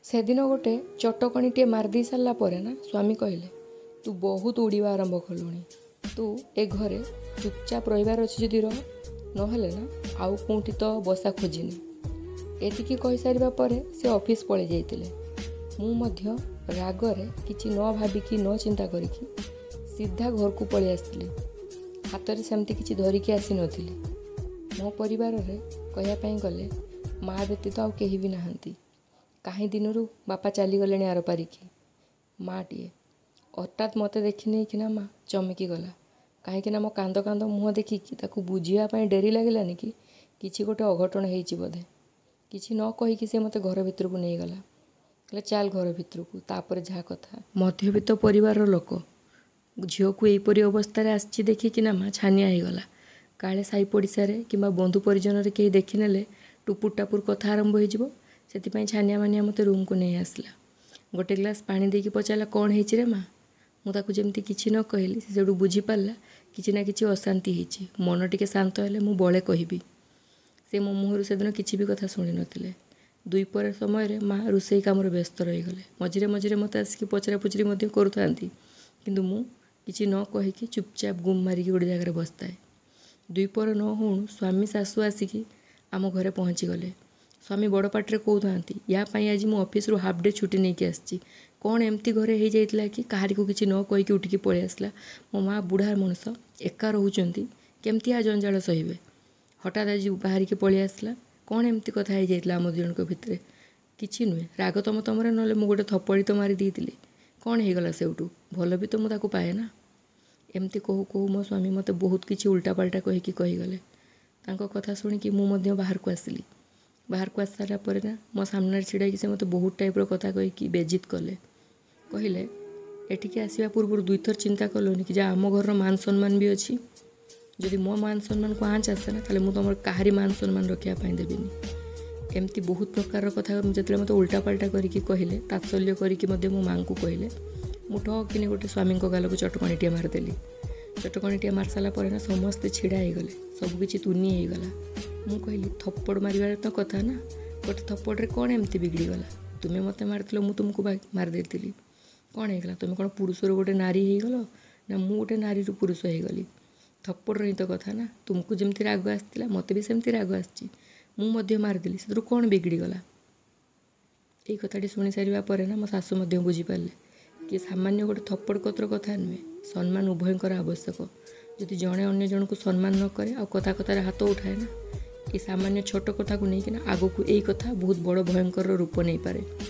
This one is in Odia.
ସେଦିନ ଗୋଟେ ଚଟକଣିଟିଏ ମାରିଦେଇ ସାରିଲା ପରେ ନା ସ୍ୱାମୀ କହିଲେ, ତୁ ବହୁତ ଉଡ଼ିବା ଆରମ୍ଭ କଲୁଣି, ତୁ ଏ ଘରେ ଚୁପଚାପ ରହିବାର ଅଛି ଯଦି ରହ, ନହେଲେ ନା ଆଉ କେଉଁଠି ତ ବସା ଖୋଜିନି। ଏତିକି କହିସାରିବା ପରେ ସେ ଅଫିସ୍ ପଳେଇ ଯାଇଥିଲେ। ମୁଁ ମଧ୍ୟ ରାଗରେ କିଛି ନ ଭାବିକି ନ ଚିନ୍ତା କରିକି ସିଧା ଘରକୁ ପଳେଇ ଆସିଥିଲି। ହାତରେ ସେମିତି କିଛି ଧରିକି ଆସିନଥିଲି। ମୋ ପରିବାରରେ କହିବା ପାଇଁ ଗଲେ ମା ବ୍ୟତୀତ ଆଉ କେହି ବି ନାହାନ୍ତି। କାହିଁ ଦିନରୁ ବାପା ଚାଲିଗଲେଣି ଆରପାରିକି। ମାଆଟିଏ ହଠାତ୍ ମୋତେ ଦେଖି ନେଇକିନା ମା ଚମକି ଗଲା, କାହିଁକିନା ମୋ କାନ୍ଦ କାନ୍ଦ ମୁହଁ ଦେଖିକି ତାକୁ ବୁଝିବା ପାଇଁ ଡେରି ଲାଗିଲାନି କି କିଛି ଗୋଟେ ଅଘଟଣ ହେଇଛି ବୋଧେ। କିଛି ନ କହିକି ସେ ମୋତେ ଘର ଭିତରକୁ ନେଇଗଲା, କହିଲା ଚାଲ ଘର ଭିତରକୁ, ତାପରେ ଯାହା କଥା। ମଧ୍ୟବିତ୍ତ ପରିବାରର ଲୋକ, ଝିଅକୁ ଏହିପରି ଅବସ୍ଥାରେ ଆସିଛି ଦେଖିକିନା ମା ଛାନିଆ ହେଇଗଲା। କାଳେ ସାହି ପଡ଼ିଶାରେ କିମ୍ବା ବନ୍ଧୁ ପରିଜନରେ କେହି ଦେଖିନେଲେ ଟୁପୁର ଟାପୁର କଥା ଆରମ୍ଭ ହେଇଯିବ, ସେଥିପାଇଁ ଛାନିଆ ମାନିଆ ମୋତେ ରୁମ୍କୁ ନେଇ ଆସିଲା। ଗୋଟେ ଗ୍ଲାସ୍ ପାଣି ଦେଇକି ପଚାରିଲା, କ'ଣ ହେଇଛି ରେ ମା? ମୁଁ ତାକୁ ଯେମିତି କିଛି ନ କହିଲି, ସେ ସେଇଠୁ ବୁଝିପାରିଲା କିଛି ନା କିଛି ଅଶାନ୍ତି ହେଇଛି। ମନ ଟିକେ ଶାନ୍ତ ହେଲେ ମୁଁ ବଳେ କହିବି। ସେ ମୋ ମୁହଁରୁ ସେଦିନ କିଛି ବି କଥା ଶୁଣିନଥିଲେ। ଦ୍ୱିପହର ସମୟରେ ମା ରୋଷେଇ କାମରେ ବ୍ୟସ୍ତ ରହିଗଲେ। ମଝିରେ ମଝିରେ ମୋତେ ଆସିକି ପଚରା ପୁଚରି ମଧ୍ୟ କରୁଥାନ୍ତି, କିନ୍ତୁ ମୁଁ କିଛି ନ କହିକି ଚୁପଚାପ ଗୁମ୍ ମାରିକି ଗୋଟେ ଜାଗାରେ ବସିଥାଏ। ଦ୍ୱିପହର ନ ହଉଣୁ ସ୍ୱାମୀ ଶାଶୁ ଆସିକି ଆମ ଘରେ ପହଞ୍ଚିଗଲେ। ସ୍ୱାମୀ ବଡ଼ ପାଟିରେ କହୁଥାନ୍ତି, ୟା ପାଇଁ ଆଜି ମୁଁ ଅଫିସରୁ ହାଫ୍ ଡେ ଛୁଟି ନେଇକି ଆସିଛି। କ'ଣ ଏମିତି ଘରେ ହେଇଯାଇଥିଲା କି କାହାରିକୁ କିଛି ନ କହିକି ଉଠିକି ପଳେଇ ଆସିଲା? ମୋ ମା ବୁଢ଼ା ମଣିଷ, ଏକା ରହୁଛନ୍ତି, କେମିତି ଆ ଜଞ୍ଜାଳ ସହିବେ? ହଠାତ୍ ଆଜି ବାହାରିକି ପଳେଇ ଆସିଲା। କ'ଣ ଏମିତି କଥା ହେଇଯାଇଥିଲା ଆମ ଦୁଇ ଜଣଙ୍କ ଭିତରେ? କିଛି ନୁହେଁ, ରାଗ ତମ ତମରେ, ନହେଲେ ମୁଁ ଗୋଟେ ଥପ୍ପଡ଼ି ତ ମାରି ଦେଇଥିଲି। କ'ଣ ହେଇଗଲା ସେଇଠୁ? ଭଲ ବି ତ ମୁଁ ତାକୁ ପାଏ ନା। ଏମିତି କହୁ କହୁ ମୋ ସ୍ୱାମୀ ମୋତେ ବହୁତ କିଛି ଉଲ୍ଟାପାଲ୍ଟା କହିକି କହିଗଲେ। ତାଙ୍କ କଥା ଶୁଣିକି ମୁଁ ମଧ୍ୟ ବାହାରକୁ ଆସିଲି। ବାହାରକୁ ଆସି ସାରିଲା ପରେ ନା ମୋ ସାମ୍ନାରେ ଛିଡ଼ା ହେଇକି ସେ ମୋତେ ବହୁତ ଟାଇପ୍ର କଥା କହିକି ବେଜିତ କଲେ। କହିଲେ, ଏଠିକି ଆସିବା ପୂର୍ବରୁ ଦୁଇଥର ଚିନ୍ତା କଲୁନି କି ଯେ ଆମ ଘରର ମାନ ସମ୍ମାନ ବି ଅଛି? ଯଦି ମୋ ମାନ ସମ୍ମାନକୁ ଆଞ୍ଚ ଆସେ ନା, ତାହେଲେ ମୁଁ ତୁମର କାହାରି ମାନ ସମ୍ମାନ ରଖିବା ପାଇଁ ଦେବିନି। ଏମିତି ବହୁତ ପ୍ରକାରର କଥା ଯେତେବେଳେ ମୋତେ ଉଲ୍ଟାପାଲ୍ଟା କରିକି କହିଲେ, ତାତ୍ସଲ୍ୟ କରିକି ମଧ୍ୟ ମୋ ମାଆଙ୍କୁ କହିଲେ, ମୁଁ ଠକିନି ଗୋଟେ ସ୍ୱାମୀଙ୍କ ଗାଲକୁ ଚଟକଣିଟିଏ ମାରିଦେଲି। ଚଟକଣିଟିଏ ମାରି ସାରିଲା ପରେ ନା ସମସ୍ତେ ଛିଡ଼ା ହେଇଗଲେ, ସବୁକିଛି ତୁନି ହେଇଗଲା। ମୁଁ କହିଲି, ଥପ୍ପଡ଼ ମାରିବାର ତ କଥା ନା, ଗୋଟେ ଥପ୍ପଡ଼ରେ କ'ଣ ଏମିତି ବିଗିଡ଼ିଗଲା? ତୁମେ ମୋତେ ମାରିଥିଲ, ମୁଁ ତୁମକୁ ମାରିଦେଇଥିଲି, କ'ଣ ହେଇଗଲା? ତୁମେ କ'ଣ ପୁରୁଷରୁ ଗୋଟେ ନାରୀ ହେଇଗଲ ନା ମୁଁ ଗୋଟେ ନାରୀରୁ ପୁରୁଷ ହେଇଗଲି? ଥପ୍ପଡ଼ର ହିଁ ତ କଥା ନା। ତୁମକୁ ଯେମିତି ରାଗ ଆସିଥିଲା ମୋତେ ବି ସେମିତି ରାଗ ଆସିଛି, ମୁଁ ମଧ୍ୟ ମାରିଦେଲି, ସେଥିରୁ କ'ଣ ବିଗିଡ଼ିଗଲା? ଏଇ କଥାଟି ଶୁଣି ସାରିବା ପରେ ନା ମୋ ଶାଶୁ ମଧ୍ୟ ବୁଝିପାରିଲେ କି ସାମାନ୍ୟ ଗୋଟେ ଥପ୍ପଡ଼ କତର କଥା ନୁହେଁ, ସମ୍ମାନ ଉଭୟଙ୍କର ଆବଶ୍ୟକ। ଯଦି ଜଣେ ଅନ୍ୟ ଜଣକୁ ସମ୍ମାନ ନ କରେ ଆଉ କଥା କଥାରେ ହାତ ଉଠାଏ ନା, ଏ ସାମାନ୍ୟ ଛୋଟ କଥାକୁ ନେଇକିନା ଆଗକୁ ଏଇ କଥା ବହୁତ ବଡ଼ ଭୟଙ୍କର ରୂପ ନେଇପାରେ।